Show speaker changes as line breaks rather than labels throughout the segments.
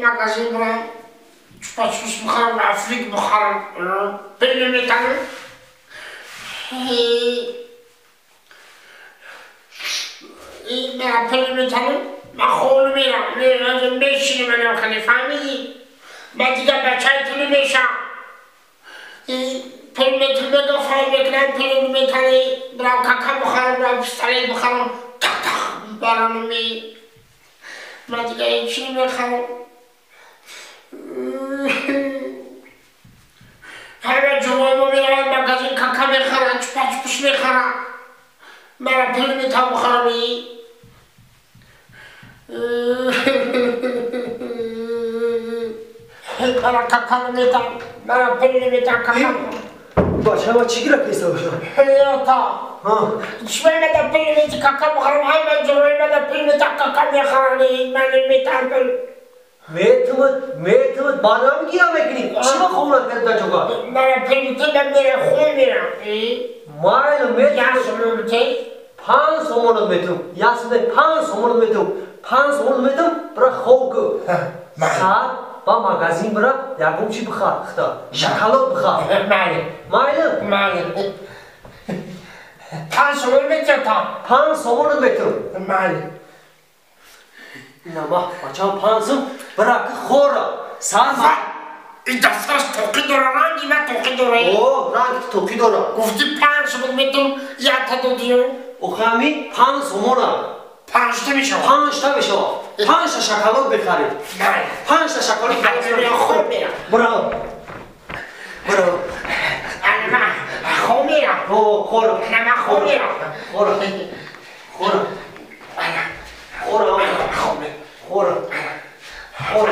магазин برم چوپا چوپس بخرم افریق بخرم پل میتنم من پل میتنم من خون میرم میشینی منم خیلی فهمیدی من دیگه بچه تو نمیشم پل میتونم بگفرم بکنم پل میتنی برم کاکا بخرم برم پستالی بخرم تق تق برم می من دیگه هیچی نمیخرم همه جمعه ما میرم مگازین کاکا میخرم چپا چپش میخرم من پل میتونم بخرم من کاکا نمیتونم من پل نمیتونم کاکا
بچه ما چی گرفت پیسا باشه؟
تا چون من پل نمیتونم کاکا بخرم همه جمعه من پل میتونم کاکا میخرم من نمیتونم پل
میتونم بانام گیرم میکنی چی با خونه کرد بچه کا؟
من پل میتونم میرم خون میرم
مایل میتونم
یا سومون میتونم
5 سومون میتونم یا سومون 5 سومون میتونم 5 سومون میتونم برا خوک ساعت با مغازین برا یکم چی بخار خدا شکلات بخار
مایل
مایل
مایل 5 سومون میتونم
5 سومون میتونم
مایل
نه ما بچه‌م 5 سوم برا خورا ساعت
این دفترش توقی داره رنگی من توقی داره
اوه رنگ توقی داره
گفتی 5 سومون میتونم یه تا دو
اوخامی 5 سومونه
5 تا میشه
5 تا میشه 5 تا شکلات بخرید 5 تا شکلات
بخرید خود میرم
برو برو
انا من خود میرم
خور
نه من خود میرم
خور خور خور خور خور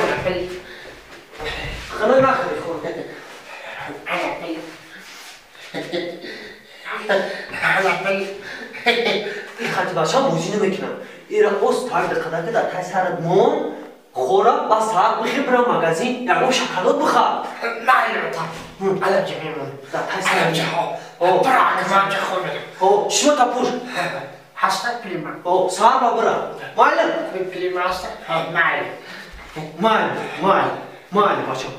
خلنا نخري خور
انا بل
خاطر بچه‌م بازی نمیکنم ایرا اوس تاگ دقیقه که در تای سرت مون خورا با ساعت بخیر برم مغازین یکم شکلات بخر
نه نه الان چه میمون
در تای سرت
برا من چه خور میرم
او شما تا پوش
هستک پلیما
او ساعت با برا مایل
پلیما هستک مایل
مایل مایل مایل بچه‌م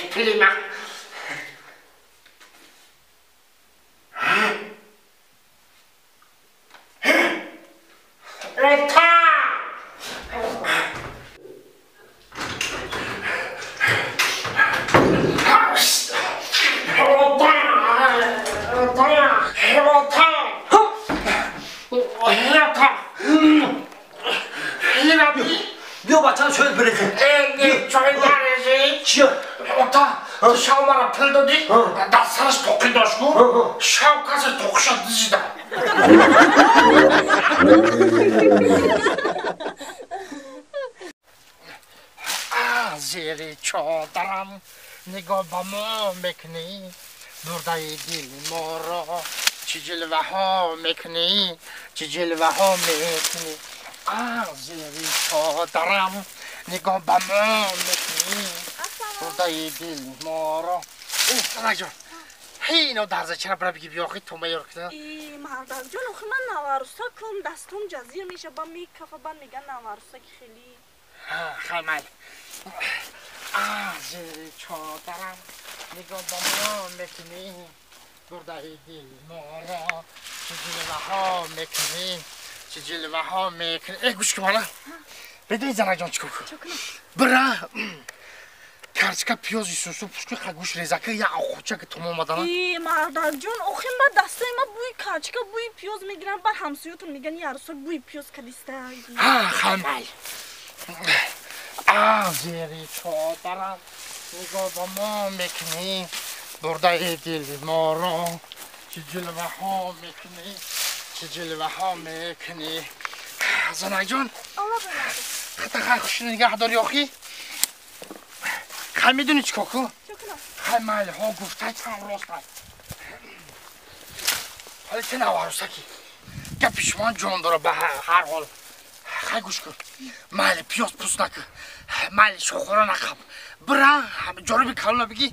پلیما
بیا بچه‌م شاید برسه
چیه؟ شاو مرا پل دادی دست سرش توقی داشت شاو کسی توقیش دزیدم زیر چادرم نگاه با ما میکنی برده دل ما را چه جلوه ها میکنی چه جلوه ها میکنی زیر چادرم نگاه با ما میکنی برده دل ما را اوه جان هی اینو درزه چرا برا بگی بیاخی تو میار کنه
ای مردک جان آخه من نواروسا کم دستم جزیر میشه با میکفه با میگن نواروسا که خیلی
خیلی مایل Зери чодарам нигоҳ ба мо мекунӣ, бурдаи дили моро чӣ ҷилваҳо мекунӣ, чӣ ҷилваҳо мекунӣ. Э, гӯш кун мана. Бедои занакҷон чӣ кор кун? Бира карчка пиёзи сусу пушки гӯш резака я хуча ки тум омадана.
Э, мардакҷон, охи ма дастаи ма бӯи карчка, бӯи пиёз мегирам, бар ҳамсоётон меган ярусо бӯи пиёз кадиста.
Ҳа, хай май. Зери чодарам нигоҳ ба мо мекунӣ, бурдаи дили моро чӣ ҷилваҳо мекунӣ, чӣ ҷилваҳо мекунӣ. Занакҷон, хата хай хуши нигаҳ дорӣ охи? Хай медонӣ чӣ кор кун? Хай майли, ҳо гуфтай чанд ростай. Ҳоли те наварусаки. Гапи шумо ҷон дора ба ҳар ҳол. Хай гӯш кун. Майли пиёз пӯст накун. Майли шохора нақаб. Бира ҷориби калона бигӣ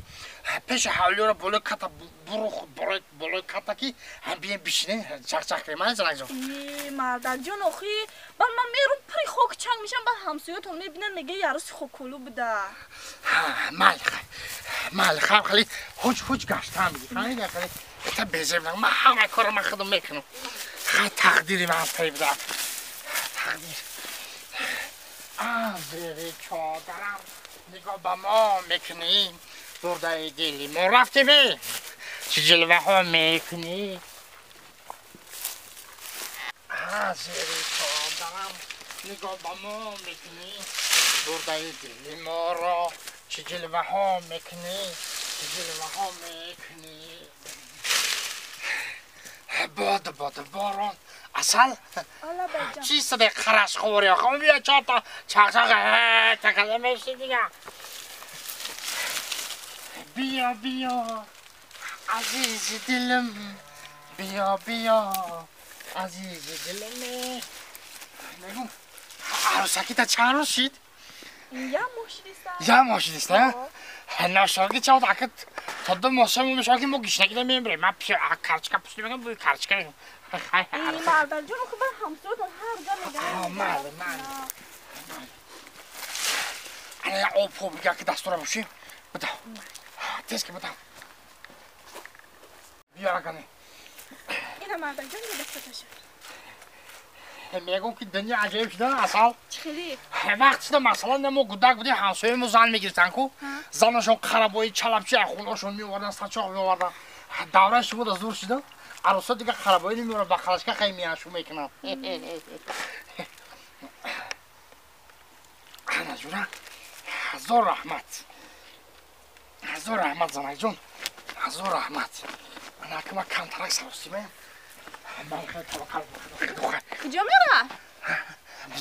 пеши ҳавлиёро болои ката бурух болои ката ки ҳам бием бишинем чақчақ кунем. Майли занакҷон.
Э, мардакҷон, охи баъд ман мерум пури хок чанг мешам, баъд ҳамсоётон мебинанд, мега яруси хоколу буда.
Майли хай. Майли хай хали ҳуҷ ҳуҷ гаштан бигӣ. Фаҳмидӣ хали? Та безеб нак. Ман ҳама корро ман худам мекунам. Хай тақдири ман тай буда. Тақдир. Зери чодарам нигоҳ ба мо мекунӣ, бурдаи дили мо рафтем, чӣ ҷилваҳо мекунӣ. Зери чодарам нигоҳ ба мо мекунӣ, бурдаи дили моро чӣ ҷилваҳо мекунӣ, чӣ ҷилваҳо мекунӣ. Бод бод борон асал чӣ садаи қараш хӯрӣ охо? Биё чорта чақчақ такала меши дига. Биё биё азизи дилам, биё биё азизи дилам. Мегум арӯсакита чанд рӯз шид?
Я моҳ шидиста.
Я моҳ шидиста? Ношоги чавд акат то ду моҳ се моҳ мешавад ки мо гишнагида мемирем. Ман карчка пӯст мегам, бӯи карчка.
Мардакҷон, охи бар ҳамсоётон ҳар га меган.
Майли, майли. Ана я об хоб бига ки дастура бошӣ. Бидав. Тез ки бидав. Биё агане.
Ина мардакҷон, дастаташа.
Мегум ки дунё аҷоиб шуда асал.
Чӣ хеле?
Вақт шуда масалан мо гудак будем, ҳамсояи мо зан мегирифтанд ку. Занашон қарабои чалабчи хунашон меовардан, сачоқ меовардан. Давраи шумо да зур шуда. Арӯсо дига қарабои намеоварад, ба қалашка хай меяшу мекунанд. Ана ҷура, ҳазор раҳмат. Ҳазор раҳмат занакҷон. Ҳазор раҳмат. Ана ки ман камтарак саросимаям. Ман хеле таваккал.
Куҷо мера?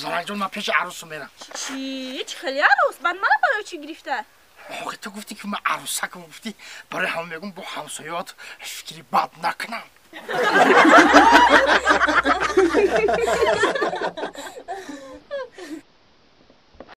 Занакҷон, ман пеши арӯсу мерам.
Чӣ? Чӣ хеле арӯс? Баъд мана барои чӣ гирифта?
Охи ту гуфтӣ ки ман арӯсакам гуфтӣ, барои ҳама мегум бо ҳамсоёт фикри бад накунам.